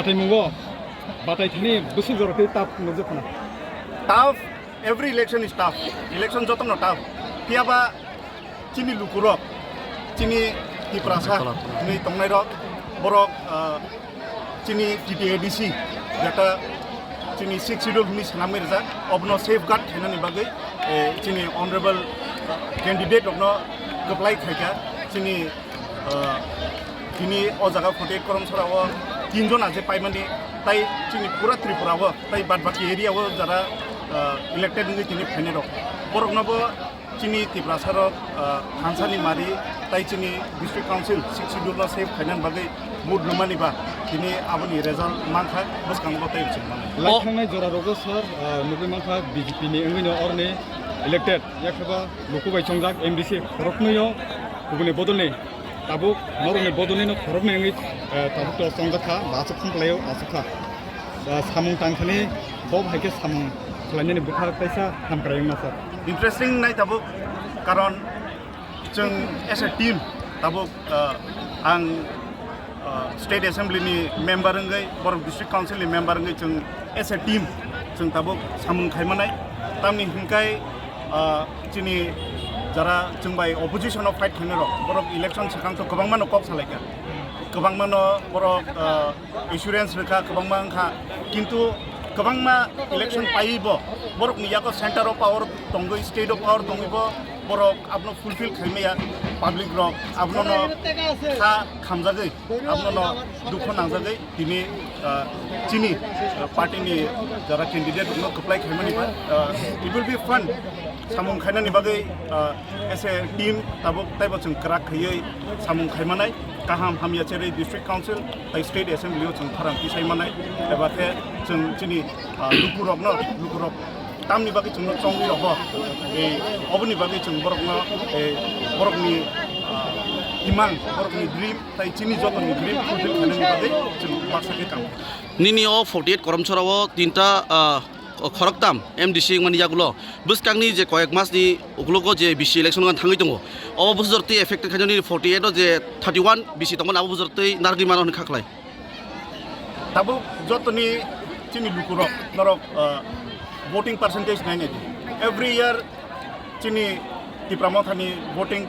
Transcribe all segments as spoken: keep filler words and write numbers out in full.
Taimungo batai thani bwswk jora tei tap nukjak khna. Tough, every election is tough. Election jotono tough. Phiyaba chini lukurok, chini Tiprasa hwnwi tongnairok, borok, ah, chini T T A D C, jeta chini Sixth Schedule hwnwi swnamwi rijak, obono safeguard khainani bagwi, eh, chini honorable candidate rokno kwplai khaikha, chini, ah, tini o jaga forty-eight Karamchara o tin jona je paimani, tai chini pura Tripura o, tai badbaki area o jara, ah, elected wngwi tini phainairok, boroknobo chini Tiprasarok, ah, thansani mari, tai chini District Council Sixth Schedule no save khainani bagwi vote rwmani ba, tini aboni result mankha, bwskango tei rwchapmani. Lai thangnai jora rogo sir, ah, nugwi mankha B J P ni wngwino oroni elected, yakheba luku bai chongjak M D C khoroknwio kubuni bodolni tabuk norokni bodolnino khoroknwi wngwi, ah, tabuk to chongjak kha, ba aswk khum khlaio, aswk kha. Ah, samung tangthani bo hai khe samung khlainani bwkha kaisa hamkrai wngna sir. Interesting nai tabuk, karon chwng as a team tabuk, ah, ang, ah, State Assembly ni member wngwi, borok District Council ni member wngwi chwng as a team chwng tabuk samung khaimanai. Tamni hinkai, ah, chini jara chwng bai opposition o fight khainai rok, borok election swkang to kwbangma no kok salaikha, kwbangma no borok, ah, assurance rwkha, kwbangma wngkha, kintu kwbangma election paiwi bo borokni yago center of power tongwi, state of power tongwi bo borok abono fulfill khaimaya, public rok abono no kha khamjagwi, abono no dukho nangjagwi tini, ah, chini, ah, party ni jara candidate rokno kwplai khaimani ba, ah, it will be fun samung khainani bagwi, ah, as a team tabuk taibo chwng kwrak khaiwi samung khaimanai, kaham hamya cherwi District Council tai State Assembly o chwng khorang tisai manai, eba khe chwng chini, ah, lukurokno, lukurok tamni bagwi chwngno chongwi rogo, ei oboni bagwi chwng borokno, ei borokni, ah, imang, borokni dream tai chini jotoni dream fulfill khainani bagwi chwng baksa khe tamo. Nini o forty-eight Karamchara o tinta, ah, khoroktam M D C wngmani yagulo bwskangni je koyek masni ukologo je B C election wngna thangwi tongo, o bwsajor twi affected khainani forty-eight o je thirty-one B C tongmani abo bwsajor twi narwgwi mano hwnwi kha khlai. Tabuk jotoni chini lukurok norok, ah, voting percentage nainai di. Every year chini Tipra Mothani voting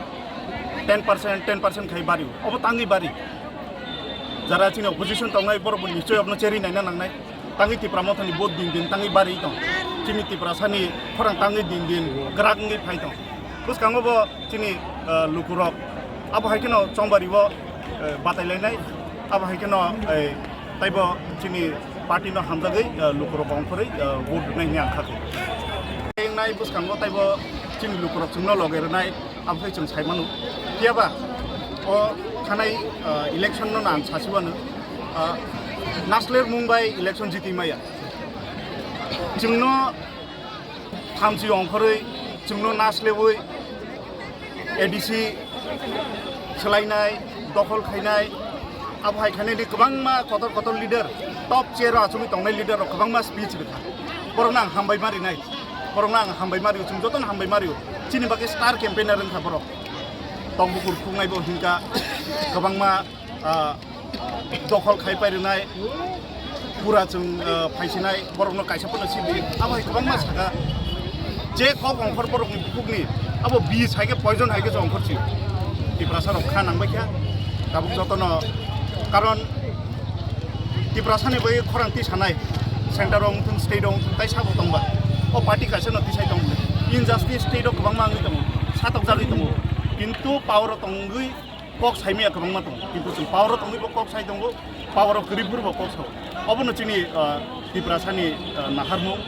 ten percent, ten percent khai bari. Obo tangwi bari. Jara chini opposition tongnai borok bo nichoi abono cheri naina nangnai. Tangwi Tipra Mothani vote din din tangwi bari tong. Chini Tiprasani khorang tangwi din din grak wngwi phai tong. Bwskango bo chini, ah, lukurok abo hai kheno chongbari o, eh, batai lainai, abo hai kheno, eh, taibo chini party no hamjagwi, eh, lukurok ongkhorwi, eh, vote rwnai hwnwi ang kha khe. Wngnai bwskango taibo chini lukurok chwngno loge rwnai, abo hai chwng sai mano. Phiyaba o thanai, eh, election no ang sasi wano, eh, nasler mung bai election jiti maya. Chwngno thamchi ongkhorwi chwngno naslebwi A D C swlainai, dokhol khainai, abo hai khainai di kwbangma kotor kotor leader, top chair o achugwi tongnai leader rok kwbangma speech rwkha. Borokno ang hambai ma rinai, borokno ang hambai ma rio, chwng jotono hambai ma rio. Chini bagwi star campaigner wngkha borok. Tongbukur khuknai bo hinkha kwbangma, ah, dokhol khai pai rwnai, pura chwng, ah, phaisinai, borokno kaisa phano sidi, abo hai kwbangma saka. Je kok ongkhor borokni bukhukni, abo bis hai khe, poison hai khe se ongkhor si. Tiprasa rok kha nang bai kha, tabuk jotono, karon Tiprasani bai khorang tisanai, center o wngthung, state o wngthung, tai sabo tongba. O party kaisa no tisai tong. Injustice state o kwbangma wngwi tongo, satok jagwi tongo. Kintu power o tongwi kok saimaya kwbangma tongo, kintu chwng power o tongwi bo kok sai tongo, power o kwrwi phuru bo kok sao. Obono chini, ah, Tiprasani, ah, naharmung,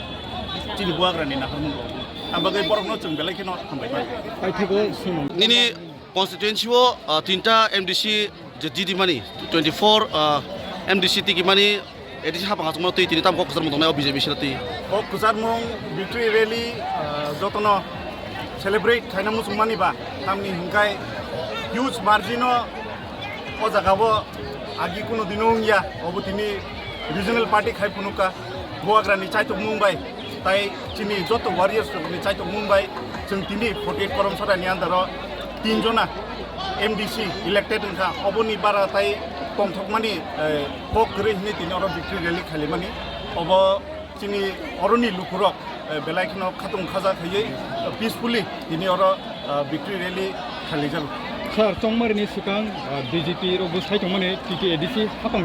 chini buagrani naharmung rok. Ang bagwi borokno chwng belai kheno hambai mano. Paithago sumung. Nini constituency o, ah, tinta M D C je didi mani, twenty-four, ah, M D C tigi mani, A D C hapang achukmano twi tini tamo kok kwchar mung tongnai o B J P sira twi. Kok kwcharmung victory rally, ah, jotono celebrate khaina muchungmani ba, tamni hinkhai huge margin o, o jaga o agi kuno dino wngya, obo tini regional party khai phunukha, buagrani chaitokmung bai, tai chini joto warriors rokni chaitokmung bai, chwng tini forty-eight Karamchara ni under o tin jona M D C elected wngkha, oboni bara tai Tongthokmani, eh, kok kwrwi hwnwi tini oro victory rally khalimani. Obo chini oroni lukurok, eh, belai kheno khatung khaja khaiwi, eh, peacefully tini oro, eh, victory rally khalijago. Sir, chongmarini swkang, ah, B J P rokbo sai tongmani T T A D C hapang